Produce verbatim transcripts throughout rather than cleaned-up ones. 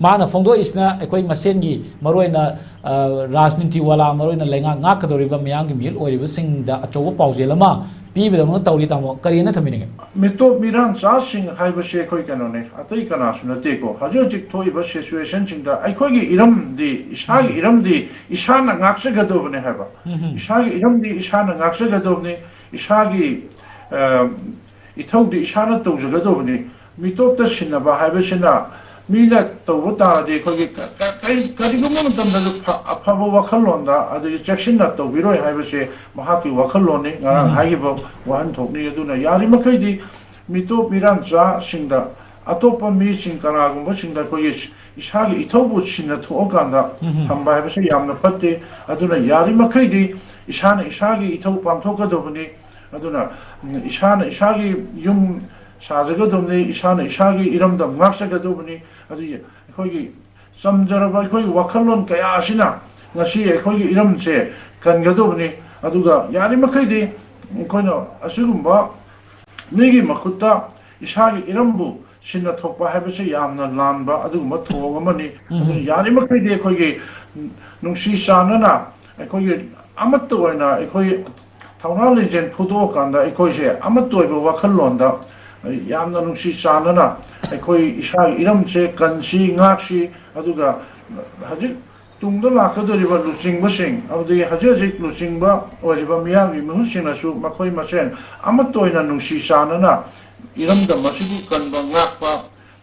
ꯃꯥꯅ ꯐꯣꯡꯗꯣꯛꯏꯁꯤꯅ ꯑꯩꯈꯣꯏ ꯃꯁꯦꯟꯒꯤ ꯃꯔꯨꯑꯣꯏꯅ, ꯑ, ꯔꯥꯖꯅꯤꯇꯤ ꯋꯥꯂꯥ, ꯃꯔꯨꯑꯣꯏꯅ ꯂꯩꯉꯥꯛ ꯉꯥꯛꯀꯗꯧꯔꯤꯕ ꯃꯤꯌꯥꯝꯒꯤ ꯃꯤꯍꯨꯠ ꯑꯣꯏꯔꯤꯕꯁꯤꯡꯗ ꯑꯆꯧꯕ ꯄꯥꯎꯖꯦꯜ ꯑꯃ ꯄꯤꯕꯗꯧꯅ ꯇꯧꯔꯤ꯫ ꯇꯥꯃꯣ, ꯀꯔꯤ ꯍꯥꯏꯅ ꯊꯝꯕꯤꯅꯤꯡꯉꯤ? ꯃꯤꯇꯣꯞ ꯃꯤꯔꯥꯟꯆꯥꯁꯤꯡ ꯍꯥꯏꯕꯁꯦ ꯑꯩꯈꯣꯏ ꯀꯩꯅꯣꯅꯦ, ꯑꯇꯩ ꯀꯅꯥꯁꯨ ꯅꯠꯇꯦꯀꯣ꯫ ꯍꯧꯖꯤꯛ ꯍꯧꯖꯤꯛ ꯊꯣꯛꯏꯕ ꯁꯤꯆꯨꯋꯦꯁꯟꯁꯤꯡꯗ ꯑꯩꯈꯣꯏꯒꯤ ꯏꯔꯝꯗꯤ, ꯏꯁꯥꯒꯤ ꯎꯝ꯫ ꯏꯔꯝꯗꯤ ꯏꯁꯥꯅ ꯉꯥꯛꯆꯒꯗꯧꯕꯅꯦ ꯍꯥꯏꯕ꯫ ꯎꯝ꯫ ꯏꯁꯥꯒꯤ ꯏꯔꯝꯗꯤ ꯏꯁꯥꯅ ꯉꯥꯛꯆꯒꯗꯧꯕꯅꯤ, ꯏꯁꯥꯒꯤ, ꯑ, ꯏꯊꯧꯗꯤ ꯏꯁꯥꯅ ꯇꯧꯖꯒꯗꯧꯕꯅꯤ꯫ ꯃꯤꯇꯣꯞꯇ ꯁꯤꯟꯅꯕ ꯍꯥꯏꯕꯁꯤꯅ ꯃꯤꯅ ꯇꯧꯕ ꯇꯥꯔꯗꯤ ꯑꯩꯈꯣꯏꯒꯤ ꯀ-, ꯀ-, ꯀꯔꯤ-, ꯀꯔꯤꯒꯨꯝꯕ ꯃꯇꯝꯗꯁꯨ ꯐ-, ꯑꯐꯕ ꯋꯥꯈꯜꯂꯣꯟꯗ ꯑꯗꯒꯤ ꯆꯦꯛꯁꯤꯟꯅ ꯇꯧꯕꯤꯔꯣꯏ ꯍꯥꯏꯕꯁꯦ ꯃꯍꯥꯛꯀꯤ ꯋꯥꯈꯜꯂꯣꯟꯅꯤ, ꯉꯔꯥꯡ ꯎꯝ꯫ ꯍꯥꯏꯈꯤꯕ ꯋꯥꯍꯟꯊꯣꯛꯅꯤ꯫ ꯑꯗꯨꯅ ꯌꯥꯔꯤꯃꯈꯩꯗꯤ ꯃꯤꯇꯣꯞ ꯃꯤꯔꯥꯟꯆꯥꯁꯤꯡꯗ, ꯑꯇꯣꯞꯄ ꯃꯤꯁꯤꯡ ꯀꯅꯥꯒꯨꯝꯕꯁꯤꯡꯗ ꯑꯩꯈꯣꯏꯒꯤ ꯏꯁꯥꯒꯤ ꯏꯊꯧꯕꯨ ꯁꯤꯟꯅ ꯊꯣꯛꯑꯀꯥꯟꯗ ꯎꯝ꯫ ꯊꯝꯕ ꯍꯥꯏꯕꯁꯤ ꯌꯥꯝꯅ ꯐꯠꯇꯦ꯫ ꯑꯗꯨꯅ ꯌꯥꯔꯤꯃꯈꯩꯗꯤ ꯏꯁꯥꯅ ꯏꯁꯥꯒꯤ ꯏꯊꯧ ꯄꯥꯡꯊꯣꯛꯀꯗꯕꯅꯤ꯫ ꯑꯗꯨꯅ, ꯎꯝ, ꯏꯁꯥꯅ ꯏꯁꯥꯒꯤ ꯌꯨꯝ ꯁꯥꯖꯒꯗꯕꯅꯤ, ꯏꯁꯥꯅ ꯏꯁꯥꯒꯤ ꯏꯔꯝꯗꯝ ꯉꯥꯛꯆꯒꯗꯕꯅꯤ꯫ ꯑꯗꯨꯒꯤ ꯑꯩꯈꯣꯏꯒꯤ ꯆꯝꯖꯔꯕ ꯑꯩꯈꯣꯏꯒꯤ ꯋꯥꯈꯜꯂꯣꯟ ꯀꯌꯥ ꯑꯁꯤꯅ ꯉꯁꯤ ꯑꯩꯈꯣꯏꯒꯤ ꯏꯔꯝꯁꯦ ꯀꯟꯒꯗꯕꯅꯤ꯫ ꯑꯗꯨꯒ ꯌꯥꯔꯤꯃꯈꯩꯗꯤ ꯑꯩꯈꯣꯏꯅ ꯑꯁꯤꯒꯨꯝꯕ ꯃꯤꯒꯤ ꯃꯈꯨꯠꯇ ꯏꯁꯥꯒꯤ ꯏꯔꯝꯕꯨ ꯁꯤꯟꯅ ꯊꯣꯛꯄ ꯍꯥꯏꯕꯁꯤ ꯌꯥꯝꯅ ꯂꯥꯟꯕ ꯑꯗꯨꯒꯨꯝꯕ ꯊꯧꯑꯣꯡ ꯑꯃꯅꯤ꯫ ꯎꯝ꯫ ꯑꯗꯨꯅ ꯌꯥꯔꯤꯃꯈꯩꯗꯤ ꯑꯩꯈꯣꯏꯒꯤ ꯅꯨꯡꯁꯤ ꯆꯥꯟꯅꯅ ꯑꯩꯈꯣꯏꯒꯤ ꯑꯃꯠꯇ ꯑꯣꯏꯅ ꯑꯩꯈꯣꯏ ꯊꯧꯅꯥ ꯂꯤꯡꯖꯦꯜ ꯐꯨꯗꯣꯛꯑꯀꯥꯟꯗ ꯑꯩꯈꯣꯏꯁꯦ ꯑꯃꯠꯇ ꯑꯣꯏꯕ ꯋꯥꯈꯜꯂꯣꯟꯗ ꯌꯥꯝꯅ ꯅꯨꯡꯁꯤ ꯆꯥꯟꯅꯅ ꯑꯩꯈꯣꯏ ꯏꯁꯥꯒꯤ ꯏꯔꯝꯁꯦ ꯀꯟꯁꯤ, ꯉꯥꯛꯁꯤ꯫ ꯑꯗꯨꯒ ꯍꯧꯖꯤꯛ ꯇꯨꯡꯗ ꯂꯥꯛꯀꯗꯧꯔꯤꯕ ꯂꯨꯆꯤꯡꯕꯁꯤꯡ, ꯑꯃꯗꯤ ꯍꯧꯖꯤꯛ ꯍꯧꯖꯤꯛ ꯂꯨꯆꯤꯡꯕ ꯑꯣꯏꯔꯤꯕ ꯃꯤꯌꯥꯝꯒꯤ ꯃꯤꯍꯨꯠꯁꯤꯡꯅꯁꯨ ꯃꯈꯣꯏ ꯃꯁꯦꯟ ꯑꯃꯠꯇ ꯑꯣꯏꯅ ꯅꯨꯡꯁꯤ ꯆꯥꯟꯅꯅ ꯏꯔꯝꯗꯝ ꯑꯁꯤꯕꯨ ꯀꯟꯕ, ꯉꯥꯛꯄ,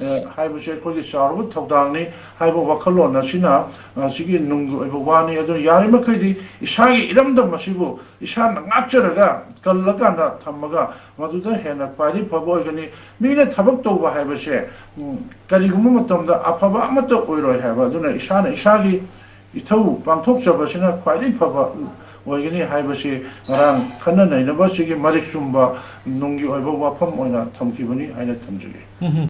ꯑ, ꯍꯥꯏꯕꯁꯦ ꯑꯩꯈꯣꯏꯒꯤ ꯆꯥꯎꯔꯕ ꯊꯧꯗꯥꯡꯅꯤ ꯍꯥꯏꯕ ꯋꯥꯈꯜꯂꯣꯟ ꯑꯁꯤꯅ, ꯑ, ꯁꯤꯒꯤ ꯅꯨꯡꯒꯤ ꯑꯣꯏꯕ ꯋꯥꯅꯤ꯫ ꯑꯗꯨꯅ ꯌꯥꯔꯤꯃꯈꯩꯗꯤ ꯏꯁꯥꯒꯤ ꯏꯔꯝꯗꯝ ꯑꯁꯤꯕꯨ ꯏꯁꯥꯅ ꯉꯥꯛꯆꯔꯒ ꯀꯜꯂꯀꯥꯟꯗ ꯊꯝꯃꯒ ꯃꯗꯨꯗ ꯍꯦꯟꯅ ꯈ꯭ꯋꯥꯏꯗꯒꯤ ꯐꯕ ꯑꯣꯏꯒꯅꯤ꯫ ꯃꯤꯅ ꯊꯕꯛ ꯇꯧꯕ ꯍꯥꯏꯕꯁꯦ, ꯎꯝ, ꯀꯔꯤꯒꯨꯝꯕ ꯃꯇꯝꯗ ꯑꯐꯕ ꯑꯃꯠꯇ ꯑꯣꯏꯔꯣꯏ ꯍꯥꯏꯕ꯫ ꯑꯗꯨꯅ ꯏꯁꯥꯅ ꯏꯁꯥꯒꯤ ꯏꯊꯧ ꯄꯥꯡꯊꯣꯛꯆꯕꯁꯤꯅ ꯈ꯭ꯋꯥꯏꯗꯒꯤ ꯐꯕ ꯑꯣꯏꯒꯅꯤ ꯍꯥꯏꯕꯁꯤ ꯉꯔꯥꯡ ꯈꯟꯅ ꯅꯩꯅꯕꯁꯤꯒꯤ ꯃꯔꯤꯛ ꯆꯨꯝꯕ ꯅꯨꯡꯒꯤ ꯑꯣꯏꯕ ꯋꯥꯐꯝ ꯑꯣꯏꯅ ꯊꯝꯈꯤꯕꯅꯤ ꯍꯥꯏꯅ ꯊꯝꯖꯒꯦ꯫ ꯎꯝ꯫